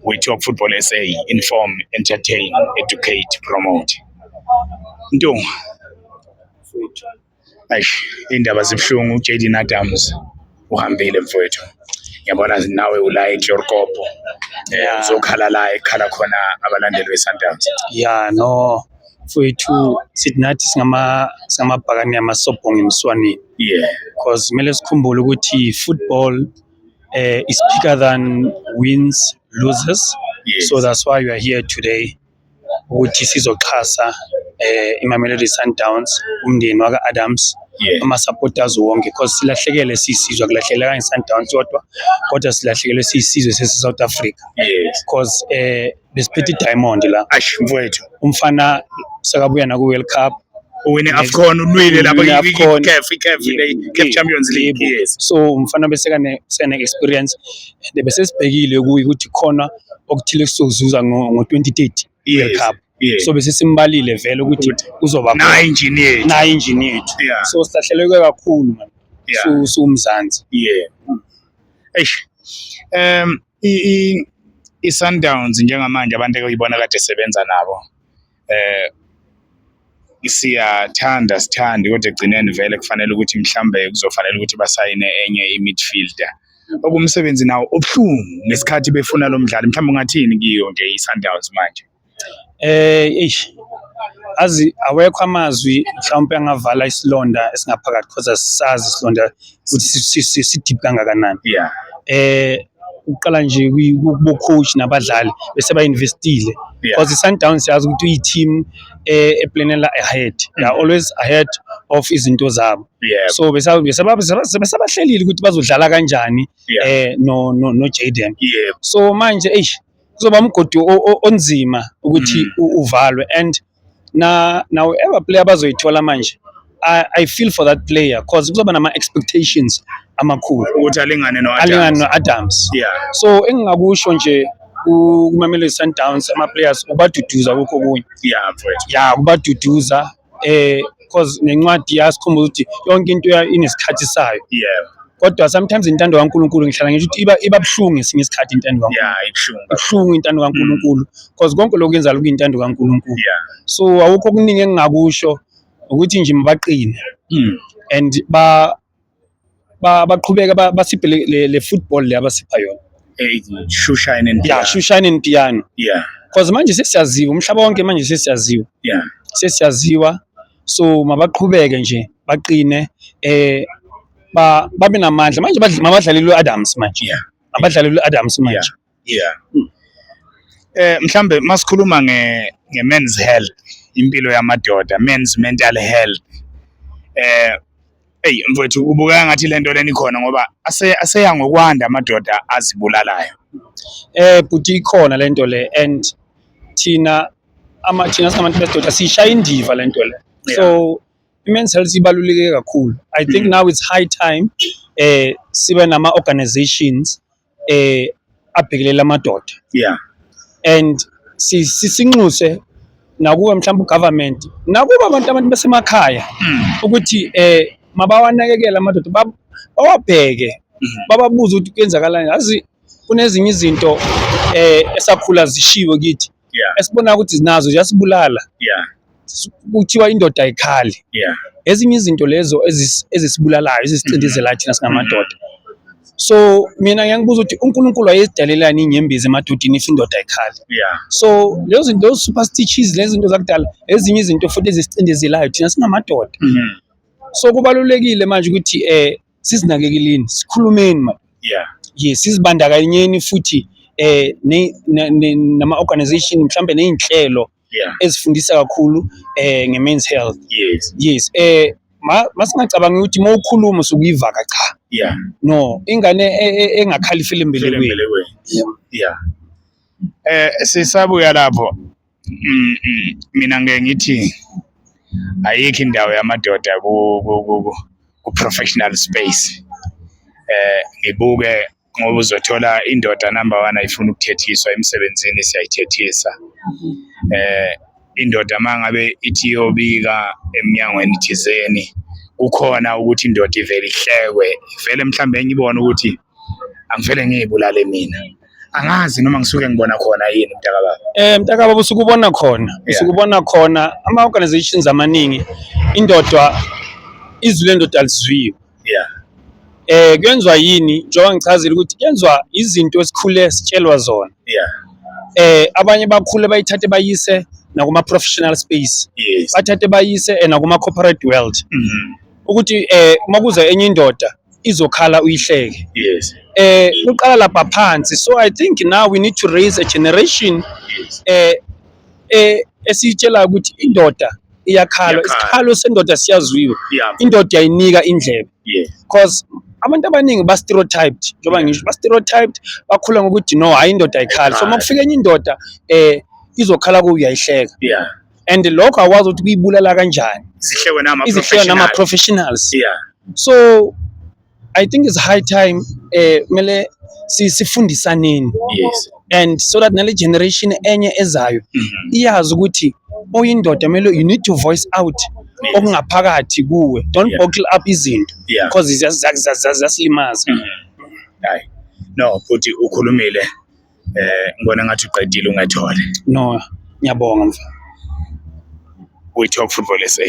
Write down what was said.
We talk football SA, inform, entertain, educate, promote. Ntungu. Eish, indaba zibuhlungu. Jaden Adams uhambile, mfowethu. Ngiyabona nawe ula eChloorkop. Uzokhala la ekhala khona abalandeli beSundowns. Ya, no mfowethu, sithi nathi singamabhakane amasobhongo emswaneni because kumele sikhumbule ukuthi football is bigger than wins, loses. So that's why we are here today, ukuthi sizoxhasa iMamelodi Sundowns, umndeni waka Adams, ama supporters wonke, because silahlekele sisizwe, kulahlekelanga iSundowns yodwa, kodwa silahlekelwe siyisizwe sese South Africa because besiphethe diamond la. Eish, mfowethu. Umfana sekabuya na ku World Cup. Uwine AFCON, ulwile lapha. Uwine AFCON. CAF, iCAF, CAF Champions League. Yebo. So umfana besekane sene experience and bese sibhekile kuyi ukuthi khona okuthile kuzozuza ngo 2030 World Cup. So bese simbalile vele ukuthi uzoba Na engine yethu. Na engine yethu. So silahleleke kakhulu, man. So siwumzansi. Yeah. Eish. I Sundowns njengamanje, abantu ekuyibona kade sebenza nabo, siyathanda sithandi, kodwa egcineni vele kufanele ukuthi mhlambe kuzofanele ukuthi basayine enye i-midfielder, okumsebenzi nawo obuhlungu ngesikhathi befuna lo mdlali. Mhlawumbe ungathini kiyo nje i-Sundowns manje? Eish, azi awekho amazwi mhlawumbe angavala isilonda esingaphakathi, because asisazi isilonda ukuthi si-deep kangakanani. Uqala nje kubo coach nabadlali bese ba-investile because i-Sundowns siyazi ukuthi uyi-team eplanela ahead. They are always ahead of izinto zabo. So besabahlelile ukuthi bazodlala kanjani no Jaden. So manje, eish, kuzoba umgodi onzima ukuthi uvalwe and na whoever player bazoyithola manje, I feel for that player because kuzoba nama expectations amakhulu ukuthi alingane no alingane no-Adams. So engingakusho nje kuMamelodi Sundowns, ama players, ubaduduza kukho okunye. Yeah, mfowethu. Ya, kubaduduza, because nencwadi yasikhumbuza ukuthi yonke into inesikhathi sayo. Kodwa sometimes intando kaNkulunkulu, ngihlala ngisho ukuthi iba buhlungu ngesinye isikhathi intando kaNkulunkulu. Yeah, ibuhlungu. Ibuhlungu intando kaNkulunkulu because konke lokhu kwenzala kuyintando kaNkulunkulu. So awukho okuningi engingakusho, ukuthi nje mabaqine and ba baqhubeka basiphe le football le abasipha yona. Hey, shoe shine and Yeah, shoe shine and piano because manje sesiyaziwa umhlaba wonke, manje sesiyaziwa, sesiyaziwa. So mabaqhubeke nje baqine, babe namandla manje, mabadlalele u-Adams manje. Mabadlalele u-Adams manje. Yeah. Mhlambe masikhuluma nge men's health, impilo yamadoda, men's mental health. Hey mfowethu, kubukeka ngathi lento leni ikhona, ngoba aseya ngokwanda amadoda azibulalayo. But ikhona lento le and thina singabantu besidoda siyishaya indiva lento le. So i-men's health ibaluleke kakhulu. I think now it's high time sibe nama organizations abhekelela amadoda and sinxuse nakuba mhlawumbe ugovernment, nakuba abantu basemakhaya ukuthi mabawanakekele amadoda, bawabheke, bababuze ukuthi kuyenzakalani. Yazi kunezinye izinto esakhula zishiwe kithi esibona ukuthi zinazo ziyasibulala. Kuthiwa indoda ayikhali. Ezinye izinto lezo ezisibulalayo, ezisicindezelayo thina singamadoda. So mina ngiyangibuza ukuthi uNkulunkulu wayezidalelani inyembezi emadodeni if indoda ayikhali? So lezo zinto, those superstitions, lezi zinto zakudala, ezinye izinto futhi ezisicindezelayo thina singamadoda. So kubalulekile manje ukuthi sizinakekeleni, sikhulumeni ma. Yes, sizibandakanyeni futhi nama organization, mhlambe nezinhlelo ezifundisa kakhulu nge-men's health. Yes, masingacabangi ukuthi mawukhuluma usukuyivaka, cha. No, ingane engakhali ifile embelekweni. Mbelekweni. Yeah. Sisabuya lapho. Mina ngeke ngithi ayikho indawo yamadoda ku professional space. Ngibuke ngoba uzothola indoda, number 1, ayifuna ukuthethiswa emsebenzini, siyayithethisa. Indoda mangabe ithi iyobika eminyangweni thizeni, kukhona ukuthi indoda ivele ihlekwe, vele mhlambe enye ibone ukuthi angivele ngiyibulale mina. Angazi noma ngisuke ngibona khona yini, mntakababa. Mntakababa, usuke ubona khona, usuke ubona khona ama organizations amaningi, indoda, izwi lendoda alizwiwe. Kuyenzwa yini? Njengoba ngichazile ukuthi kuyenzwa izinto esikhule sitshelwa zona. Abanye bakhule bayithathe bayise nakuma professional space, bathathe bayise nakuma corporate world, ukuthi makuza enye indoda izokhala, uyihleke. Kuqala lapha phansi. So I think now we need to raise a generation esitshela ukuthi indoda iyakhala. Iyakhala. Isikhalo sendoda siyazwiwa. Indoda yayinika indlebe, because abantu abaningi ba-stereotyped, njengoba ngisho, ba-stereotyped, bakhula ngokuthi no, hayi, indoda ayikhali. So uma kufika enye indoda izokhala kuyo, uyayihleka. And lokho awazi ukuthi kuyibulala kanjani. Izihleko nama Izihleko nama-professionals. So I think it's high time kumele sifundisaneni and so that nale generation enye ezayo iyazi ukuthi oyindoda kumele, you need to voice out okungaphakathi kuwe. Don't bottle up izinto, because ziyasilimaza. Hayi no, futhi ukhulumile, ngibona ngathi uqedile, ungethole. No, ngiyabonga, mfana. We Talk Football SA.